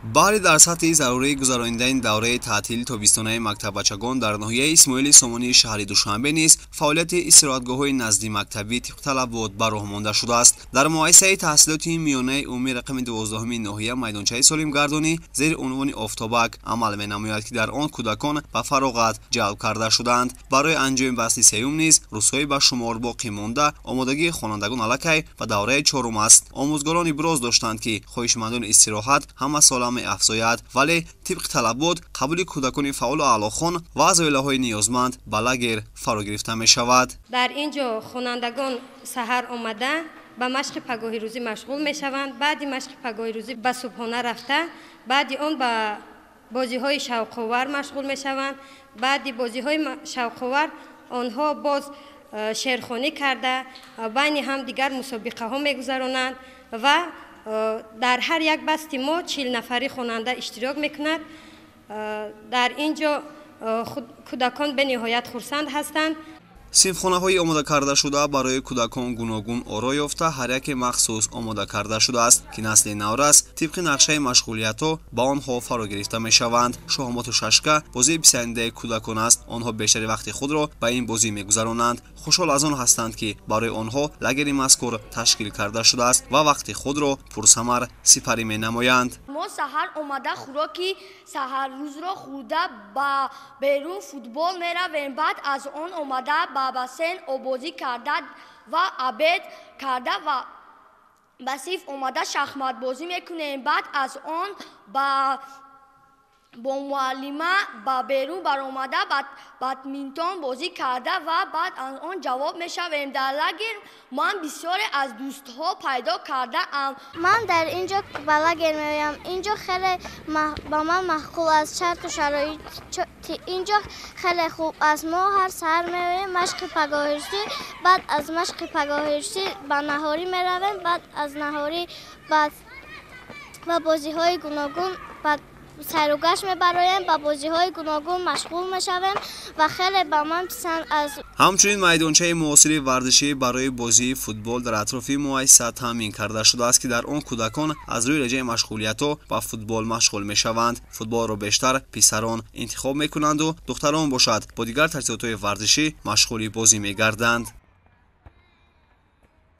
Баҳри дар сатҳи зарурии гузаронидани давраи таътили тобистонаи мактаббачагон дар ноҳияи Исмоили Сомонии шаҳри Душанбе низ фаъолияти истироҳатгоҳҳои наздимактабӣ тибқи талабот ба роҳ монда шудааст. Дар муассисаи таҳсилоти миёнаи умумии рақами 12-уми ноҳия майдончаи солимгардонӣ зери унвони Офтобак амал менамояд, ки дар он кӯдакон ба фароғат ҷалб карда шудаанд. Барои анҷоми басли сеюм низ рӯзҳои ба шумор боқӣ монда, омодагии хонандагон аллакай ба давраи чорум аст. Омӯзгорон иброз доштанд, ки хоҳишмандони истироҳат ҳамасола меафзояд, вале тибқи талабот қабули кӯдакони фаъолу аълохон ва аз оилаҳои ниёзманд ба лагер фаро гирифта мешавад. Дар ин ҷо хонандагон саҳар омада ба машқи пагоҳи рӯзӣ машғул мешаванд. Баъди машқи пагоҳи рӯзӣ ба субҳона рафта, баъди он ба бозиҳои шавқовар машғул мешаванд. Баъди бозиҳои шавқовар онҳо боз шеърхонӣ карда, байни ҳам дигар мусобиқаҳо мегузаронанд ва дар ҳар як басти мо 40 нафари хонанда иштирок мекунад. Дар ин ҷо кӯдакон бениҳоят хурсанд ҳастанд. Синфхонаҳои омода карда шуда барои кӯдакон гуногун оро ёфта, ҳар яке махсус омода карда шудааст, ки насли наврас тибқи нақшаи машғулиятҳо ба онҳо фаро гирифта мешаванд. Шоҳмоту шашка бозии писандидаи кӯдакон аст. Онҳо бештари вақти худро ба ин бозӣ мегузаронанд. Хушҳол аз он ҳастанд, ки барои онҳо лагери мазкур ташкил карда шудааст ва вақти худро пурсамар сипарӣ менамоянд. Мо саҳар омада хӯроки саҳаррӯзро хӯрда ба берун футбол меравем. Баъд аз он омада ба бассейн обозӣ карда ва обед карда ва ба синф омада шахматбозӣ мекунем. Баъд аз он бо муаллима ба берун баромада бадминтон бозӣ карда ва баъд аз он ҷавоб мешавем. Дар лагер ман бисёре аз дӯстҳо пайдо кардаам. Ман дар ин ҷо ба лагер меоям. Ин ҷо хеле ба ман маъқул аст. Шарту шароит ин ҷо хеле хуб аст. Мо ҳар саҳар меоем машқи пагоҳирӯзӣ, баъд аз машқи пагоҳирӯзӣ ба наҳорӣ меравем, баъд аз наҳорӣ ба бозиҳои гуногун сайругашт мебароем, ба бозиҳои гуногун машғул мешавем ва хеле ба ман писанд аст. Ҳамчунин майдончаи муосири варзишӣ барои бозии футбол дар атрофи муассиса таъмин карда шудааст, ки дар он кӯдакон аз рӯи реҷаи машғулиятҳо ба футбол машғул мешаванд. Футболро бештар писарон интихоб мекунанду духтарон бошад бо дигар таҷҳизотҳои варзишӣ машғули бозӣ мегарданд.